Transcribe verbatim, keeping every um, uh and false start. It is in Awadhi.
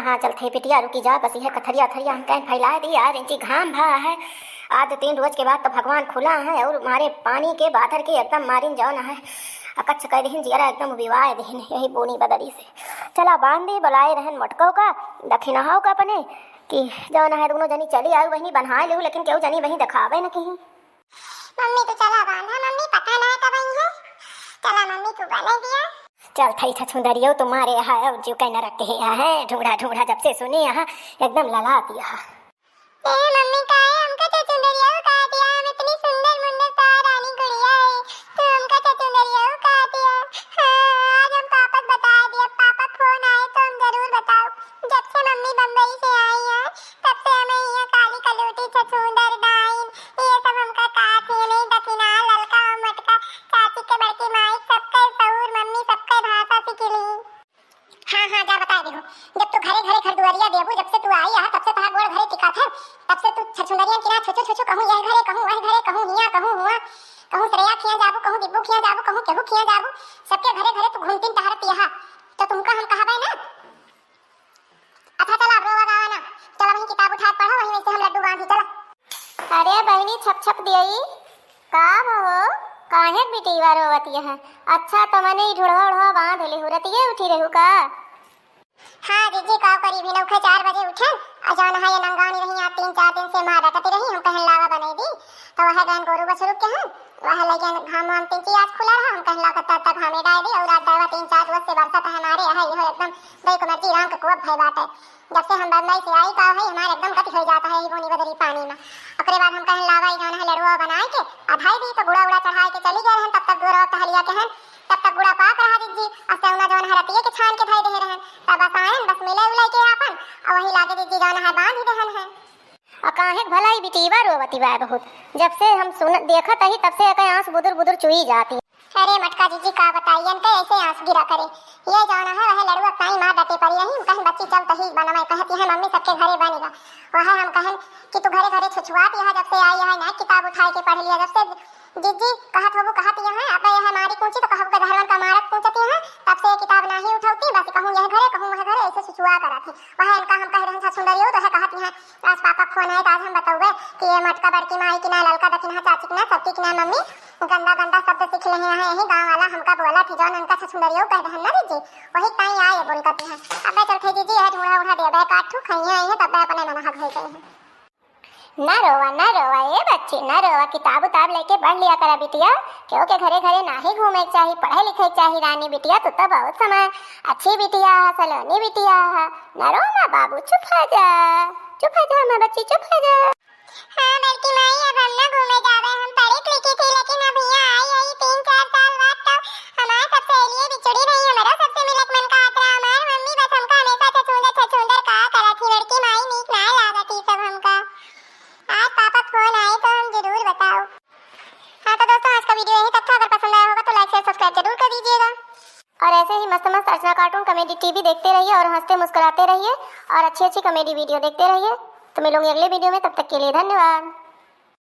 हाँ, चलत है बिटिया, रुकी जा, बस यह कथरिया अथरिया हम कहीं फैलाए दी, आज इंची घाम भा है। आज दो तीन रोज के बाद तो भगवान खुला है और मारे पानी के बादर के एकदम मारिन जौन है, अकच्छ कह दिहिन, जियरा एकदम उबिवाए दिहिन यही बूनी बदरी से। चला बांध दे, बुलाए रहन मोटको का, दखिनहा का अपने, कि जौन है दोनों जनी चली आऊ बहिनी बन्हाए लेहू, लेकिन केहू जनी बहिनी देखावे न कहीं। मम्मी तू चला बांधा, मम्मी पता ना कब आई है। चला मम्मी तू बने दिया। चल थई छछुंदरियो तुम्हारे यहाँ और जो कहना रखते हैं यहाँ है, ढूंढा ढूंढा जब से सुने यहाँ एकदम लला दिया। ए मम्मी काहे हमका छछुंदरियो कहा दिया, हम इतनी सुंदर मुंदर तार रानी गुड़िया है, तू हमका छछुंदरियो कहा दिया। हाँ, आज हम पापा से बता दिया, पापा फोन आए तो हम जरूर बताओ। जब से मम्मी बम्बई से आई है, तब से हमें ये काली कलूटी छछूंदर डाइन, ये सब हमका का थी नहीं दखिना ललका और मटका, चाची के बड़की माई सबके सऊर मम्मी सबके भाषा सीख ली। हाँ, हाँ, जा बता देहु। जब तू घरे घरे घर दुआरिया देबू, जब से तू आई है, तब से तोहार गोड़ घरे टिका था, तब से तू छछुंदरियन की ना छुछू छुछू कहूँ यह घरे, कहूँ वह घरे, कहूँ हिया, कहूँ हुआ, कहूँ श्रेया खिया जाबू, कहूँ दिब्बू खिया जाबू, कहूँ केहू खिया जाबू, सबके घरे घरे तू घूमतिन टहरत यहाँ, तो तुमका हम कहबे ना। अच्छा चला, अब रोवा गावा ना, चला वहीं किताब उठा के पढ़ो, वहीं में से हम लड्डू बांधी, चला। अरे बहिनी छप छप दियई, का हो, काहे बिटिया रोवत यह? अच्छा त मने ई ढुढ़वा उढ़वा बांध लेहु, रतिये उठी रहू का? हाँ जीजी, का करी, भी नौखे चार बजे उठन, आ जौन है ये नंगानी रही, यहाँ तीन चार दिन से माँ रटती रही, हम कहन लावा बनाई दी, तो वह गैन गोरू बछरू के हैं, वह लगे घाम वाम तीन आज खुला रहा, हम कहन लावा तब तक घामे डाल दी, और रात दवा तीन चार रोज से बरसत है हमारे यहाँ, यह एकदम बेकुमर्जी राम के कोप भय बाटे। जब से हम बम्बई से आई का है, हमारे एकदम गति हो जाता है, ये बूनी बदरी पानी में। ओकरे बाद हम कहन लावा, ई जौन है लड़ुआ बनाए के, आ धाई दी तो गुड़ा उड़ा चढ़ाए के चली गए रहन, तब तक गोरवा टहलिया के हन, तब तक गुड़ा पाक रहा दीदी, आ सेवना जौन है रतिये के छान के धाई दे रहन, तब बस आयन, बस मिले उले के आपन, आ वही लागे दीदी जौन है बांध ही देहन है। आ काहे के भला ई बिटिया रोवती बा बहुत, जब से हम सुन, देखत ही तब से एके आंस बुदुर बुदुर चुई जाती। अरे मटका जीजी का बताई, इनके ऐसे आंस गिरा करे। ये जौन है वह लड़ुआ ताई मार डटे पड़ी रही, हम कहन बच्ची चल तही बनवाए, कहती है मम्मी सबके घरे बनेगा। वह हम कहन कि तू घरे घरे छुछुआत यहाँ जब से आई है, ना किताब उठाए के पढ़ लिया, जब से जीजी कहत होबू कहत यहाँ, अब यह मारी कूची तो कहबू के धरवन का मारत कूचत यहाँ, तब से ये किताब नाही उठौती, बस कहूँ यह घरे, कहूँ वह घरे, ऐसे छुछुआ करत है। वह इनका हम कह रहे हैं सुंदरियो तो है कहत यहाँ, आज पापा के फोन आए तो आज हम बतौबे कि ये मटका बड़की माई की ना, ललका दखिनहा चाची की ना, सबकी की ना मम्मी गंदा गंदा शब्द सीख ले हैं। यही गाँव वाला हमका बोला थी, जौन उनका छछुंदरियो कह दहन ना दीदी, वही ताई आए बोल करती हैं। अबे चल थे दीदी, यह ढूंढा उड़ा देबे काट ठू खाइए आई है, तब अपने ननहा घर गए हैं। ना रोवा, ना रोवा ए बच्ची, ना रोवा, किताब उताब लेके पढ़ लिया करा बिटिया। केहू के घरे घरे नाही घूमे के चाही, पढ़े लिखे के चाही रानी बिटिया, तू तो बहुत समान अच्छी बिटिया है, सलोनी बिटिया है। ना रो ना बाबू, चुप हो जा, चुप हो जा हमार बच्ची, चुप हो जा। हाँ बड़की माई, अब हम ना घूमे जावे, हम पढ़ी लिखी थी, लेकिन अब यहाँ आई है तीन चार साल बाद, तो हमार सब सहेलिये बिछुड़ी रही, हमारा सबसे मिलक मन का आतरा, हमार मम्मी बस हमका हमेशा छछूंदर छछूंदर कहा करा थी। बड़की माई, नीक ना लागत ई सब हमका। आज पापा फोन आए तो हम जरूर बताओ। हाँ तो दोस्तों, आज का वीडियो यहीं तक था। अगर पसंद आया होगा तो लाइक शेयर सब्सक्राइब जरूर कर दीजिएगा। और ऐसे ही मस्त मस्त अर्चना कार्टून कॉमेडी टीवी देखते रहिए और हंसते मुस्कुराते रहिए और अच्छी अच्छी कॉमेडी वीडियो देखते रहिए। तो मिलूंगी अगले वीडियो में, तब तक के लिए धन्यवाद।